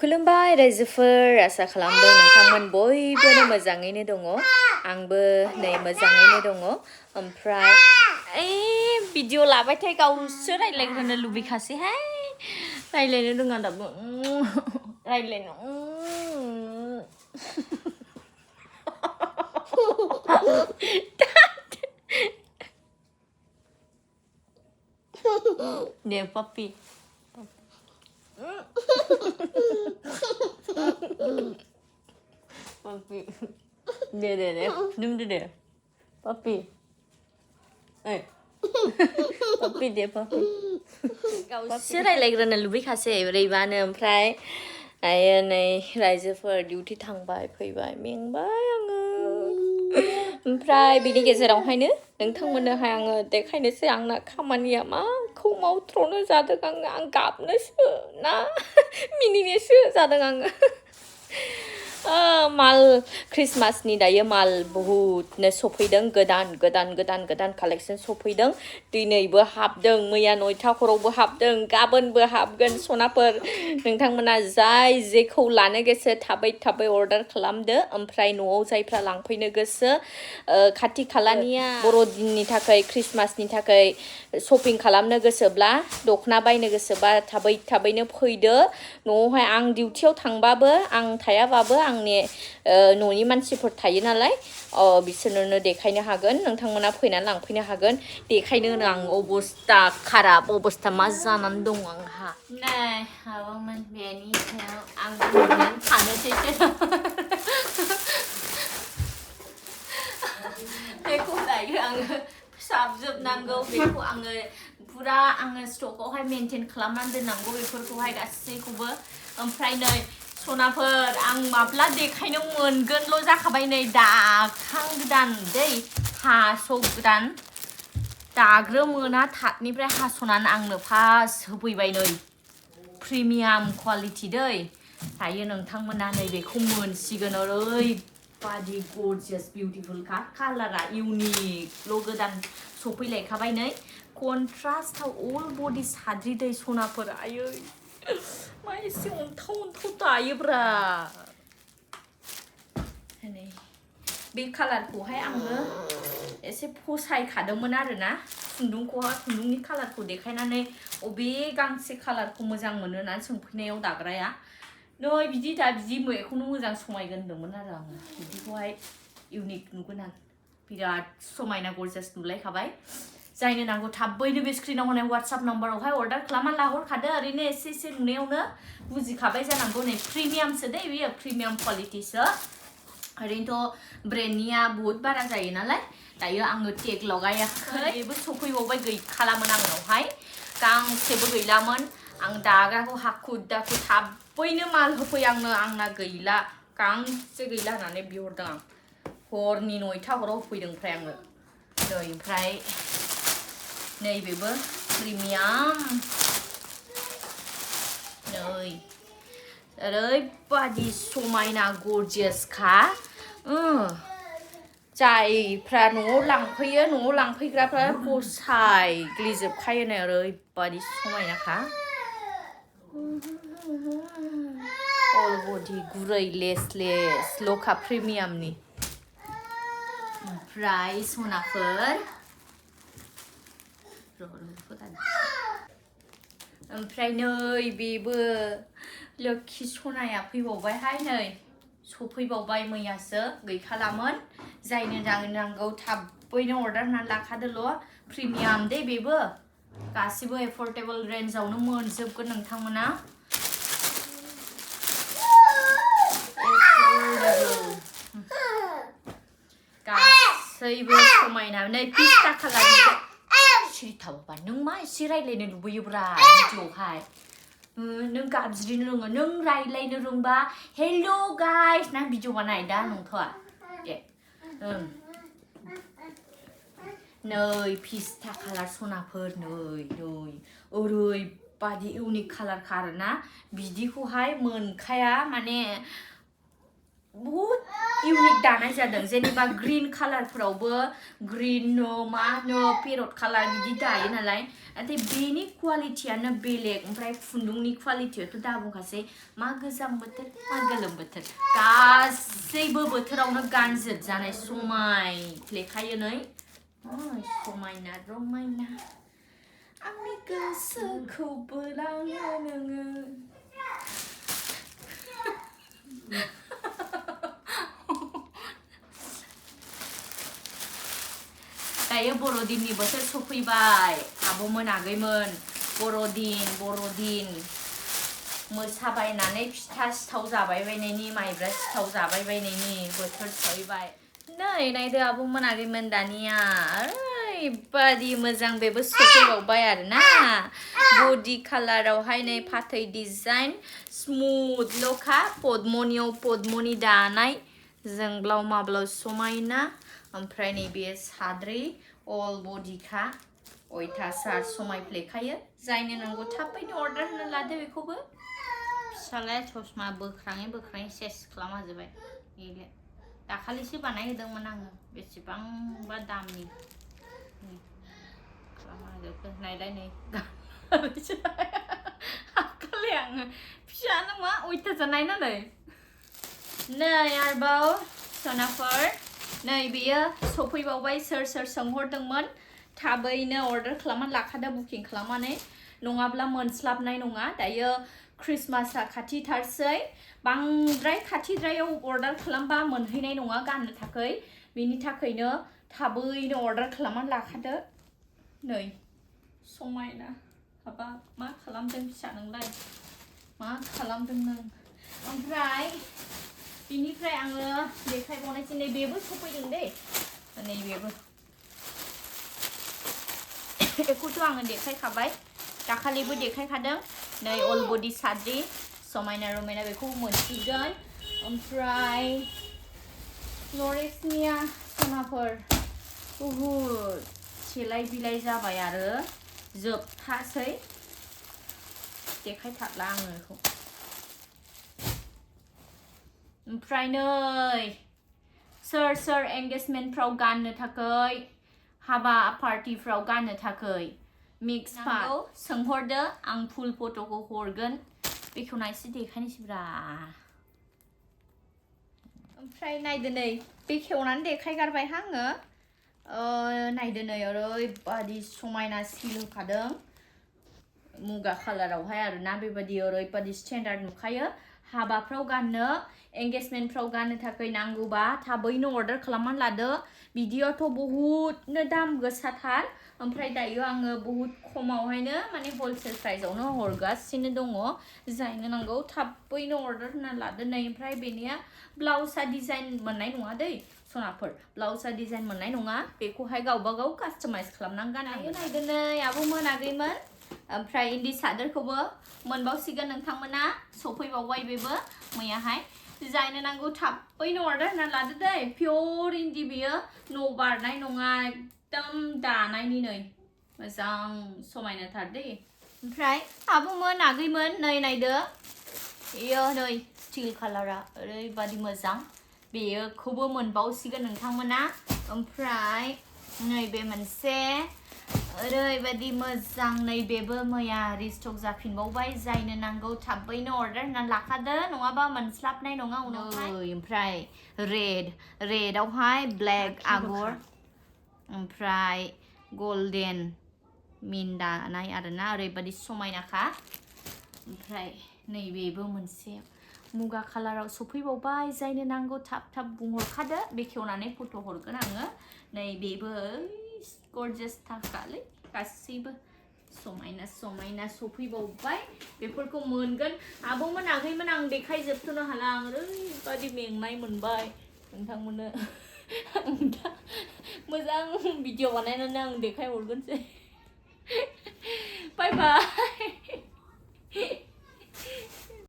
खुलुमबाय रायजोफोर आसा खालामदों नोंथांमोन बयबो मोजाङैनो दङ आंबो नै मोजाङैनो दङ ओमफ्राय भिडिअ लाबायथाय गावसो रायलायग्रोनो लुबैखासैहाय रायलायनो रोङा दाबो रायलायनो दे पप्पी Papi, deh, dum deh, papi, papi deh papi. Gaवसो रायलायग्रोनो लुबैखासै बोरैबानो ओमफ्राय आयो नै रायजोफोर डिउटि थांबाय फैबाय मेंबाय आङो ओमफ्राय बिनि गेजेरावहायनो नोंथांमोननोहाय आङो देखायनोसै आंना खामानिया माखौ मावथ्र'नो जादों आं गाबनोसो ना मिनिनोसो जादों आङो माल क्रिसमासनि दायो माल बहुतनो सफैदों गोदान कालेक्सन सफैदों दिनैबो हाबदों मैया 9टा खरावबो हाबदों गाबोनबो हाबगोन सनाफोर नोंथांमोना जाय जेखौ लानो गोसो थाबै अर्डार खालामदो ओमफ्राय न'आव जायफ्रा लांफैनो गोसो खाथि खालानिया बर'दिननि थाखाय क्रिसमासनि थाखाय शपिं खालामनो गोसोब्ला दखना बायनो गोसोबा थाबैनो फैदो न'आवहाय आं डिउटियाव थांबाबो आं थायाबाबो आंनि न'नि मानसिफोर थायो नालाय बिसोरनो देखायनो हागोन नोंथांमोना फैनानै लांफैनो हागोन देखायनो आं अबस्था खाराब अबस्था मा जानानै दं आंहा नै माबामोन बेनि सायाव आं थानोसैसो बेखौ दायो आङो फोसाबजोबनांगौ बेखौ आङो पुरा आङो स्टकआवहाय मेनटेन खालामनानै दोननांगौ बेफोरखौहाय गासैखौबो ओमफ्राय नै सनाफोर आं माब्ला देखायनो मोनगोनल' जाखाबाय नै दाखां गोदान दै हास' गोदान दाग्रो मोना थाथनिफ्राय हास'नानै आंनो फार्स्ट होफैबाय नै प्रिमियाम क्वालिटि दै दायो नोंथांमोना नैबेखौ मोनसिगोन ओरैबादि गर्जियास बिउटिफुल का कालारा इउनिकल' गोदान सफैलायखाबाय नै कन्ट्रास्टआव अल बडि साद्रि दै सनाफोर आयै मा एसे अन्थाव दायोब्रा नै बे कालारखौहाय आङो एसे फसायखादोंमोन आरोना खुन्दुंनि कालारखौ देखायनानै अबे गांसे कालारखौ मोजां मोनो होननानै सोंफैनायाव दाग्राया नै बिदि बेखौनो मोजां समायगोन होनदोंमोन आरो आङो बिदिखौहाय इउनिक नुगोन आं बिराद समायना गरजास नुलायखाबाय जायनो नांगौ थाबैनो बे स्क्रिनाव होनाय WhatsApp नाम्बारावहाय अर्डार खालामना लाहरखादो ओरैनो एसे नुनायावनो बुजिखाबाय जानांगौ नै प्रिमियामसो दै बेयो प्रिमियाम क्वालिटिसो ओरैनोथ' ब्रेन्डनिया बहुत बारा जायो नालाय दायो आङो टेग लगायाखै बेबो सफैबावबाय गैखालामोन आंनावहाय गांसेबो गैलामोन आं दाग्राखौ हाखु दाखु थाबैनो माल होफै आंना गैला गांसे गैला होननानै बिहरदों आं हरनि 9टा खराव होफैदों ओमफ्राय आङो नै ओमफ्राय नैबेबो प्रिमियाम नै ओरैबादि समायना गर्जियासखा जायफ्रा न'आव लांफैग्राफ्रा फसायग्लिजोबखायो नै ओरैबादि समायनाखा अल बडि गुरै लेस लखा प्रिमियामनि ओमफ्राय सनाफोर ओमफ्राय नै बेबो लोखि सनाया फैबावबायहाय नै सफैबावबाय मैयासो गैखालामोन जायनो नांगौ थाबैनो अर्डार होनानै लाखादोल' प्रिमियाम दे बेबो गासिबो एफर्डेबल रेन्जआवनो मोनजोबगोन नोंथांमोना गासैबो समायना नै पिस्ता कालारनि सिरि थाबोबा नों मा एसे रायलायनो लुबैयोब्रा भिडिअ'आवहाय नों गाबज्रिनो रोङो नों रायलायनो रोंबा हेल' गाइस ना भिडिअ बानाय दा नंथ'आ दे नै पिस्ता कालार सनाफोर नै ओरैबादि इउनिक कालारखा आरोना बिदिखौहाय मोनखाया माने बहुत इउनिक दानाय जादों जेनेबा ग्रीन कालारफोरावबो ग्रीन नो मा नो पेरट कालार बिदि दायो नालाय नाथाय बेनि क्वालिटियानो बेलेग ओमफ्राय खुन्दुंनि क्वालिटियाथ' दा बुंखासै मा गोजां बोथोर मा गोलोम बोथोर गासैबो बोथोरावनो गानजोबजानाय समायफ्लेखायो नै समायना रमायना आंनि गोसोखौ बोलाङो नोङो दायो बर'दिननि बोथोर सफैबाय आब'मोन आगैमोन बर'दिन मोसाबायनानै फिथा सिथाव जाबायबायनायनि माइब्रा सिथाव जाबायबायनायनि बोथोर सफैबाय नै नायदो आब'मोन आगैमोन दानिया ओरैबादि मोजां बेबो सफैबावबाय आरोना बडि कालारावहाय नै फाथै डिजाइन स्मुथल'खा पद्मनियाव पद्मनि दानाय जोंब्लाव माब्लाव समायना ओमफ्राय नैबे साद्रि अल बडिखा अयथासार समायफ्लेखायो जायनो नांगौ थाबैनो अर्डार होना लादो बेखौबो फिसालाया ससमा बोख्राङै सेस खालामहाजोबबाय बेले दाखालिसो बानायहोदोंमोन आङो बेसेबांबा दामनि खालामहाजोबखो नायलाय नै हाखाले आङो फिसानो मा अयथासार नायनानै नै आरोबाव सनाफोर नै बेयो सफैबावबाय सोर सोंहरदोंमोन थाबैनो अर्डार खालामनानै लाखादो बुकिं खालामनानै नङाब्ला मोनस्लाबनाय नङा दायो क्रिसमासआ खाथिथारसै बांद्राय खाथिद्रायाव अर्डार खालामबा मोनहैनाय नङा गाननो थाखाय बेनि थाखायनो थाबैनो अर्डार खालामनानै लाखादो नै समायना हाबा मा खालामदों फिसा नोंलाय मा खालामदों नों ओमफ्राय बिनिफ्राय आङो देखायबावनायसै नैबेबो सफैदों दे नैबेबो बेखौथ' आङो देखायखाबाय दाखालिबो देखायखादों नै अल बडि साद्रि समायना रमायना बेखौ मोनसिगोन ओमफ्राय लरेक्सनिया सनाफोर बुहुद सेलाय बिलाय जाबाय आरो जोबथासै देखायथारला आङो बेखौ ओमफ्राय नै सोर एंगेजमेन्टफ्राव गाननो थाखाय हाबा पार्टिफ्राव गाननो थाखाय मिक्स पाट सोंहरदो आं फुल फट'खौ हरगोन बेखेवना एसे देखायनोसैब्रा ओमफ्राय नायदो नै बेखेवनानै देखायगारबाय आङो नायदो नै ओरैबादि समायना सिल होखादों मुगा कालारावहाय आरोना बेबादि ओरैबादि स्टेन्डार्ड नुखायो हाबाफ्राव गाननो एंगेजमेन्टफ्राव गाननो थाखाय नांगौबा थाबैनो अर्डार खालामनानै लादो बिदियाथ' बहुतनो दाम गोसाथार ओमफ्राय दायो आङो बहुत खमावहायनो माने हलसेल प्राइसआवनो हरगासिनो दङ जायनो नांगौ थाबैनो अर्डार होना लादो नै ओमफ्राय बेनिया ब्लाउसआ डिजाइन मोननाय नङा दै सनाफोर ब्लाउसआ डिजाइन मोननाय नङा बेखौहाय गावबा गाव कास्टमाइज खालामनानै गाननांगोन नायदो नै आब'मोन आगैमोन ओमफ्राय इन्दि सादोरखौबो मोनबावसिगोन नोंथांमोना सफैबावबाय बेबो मैयाहाय जायनो नांगौ थाबैनो अर्डार होना लादो दै पियर इन्दि बेयो न' बारनाय नङा एकदम दानायनि नै मोजां समायनाथार दै ओमफ्राय आब'मोन आगैमोन नै नायदो बेयो नै स्टिल कालारा ओरैबादि मोजां बेखौबो मोनबावसिगोन नोंथांमोना ओमफ्राय नैबे मोनसे ओरैबादि मोजां नैबेबो मैया रिस्टक जाफिनबावबाय जायनो नांगौ थाबैनो अर्डार होना लाखादो नङाबा मोनस्लाबनाय नङा उनावहाय ओमफ्राय रेडआवहाय ब्लेक आगर ओमफ्राय गल्डेन मिन दानाय आरोना ओरैबादि समायनाखा ओमफ्राय नैबेबो मोनसे मुगा कालाराव सफैबावबाय जायनो नांगौ थाब बुंहरखादो बेखेवनानै फट' हरगोन आङो नैबेबो गरजास थाखालै गासैबो समायना सफैबावबाय बेफोरखौ मोनगोन आब'मोन आगैमोन आं देखायजोबथ'नो हाला आं ओरैबादि मेंनाय मोनबाय नोंथांमोननो आं दा मोजां भिडिअ बानायनानै आं देखायहरगोनसै बाय बाय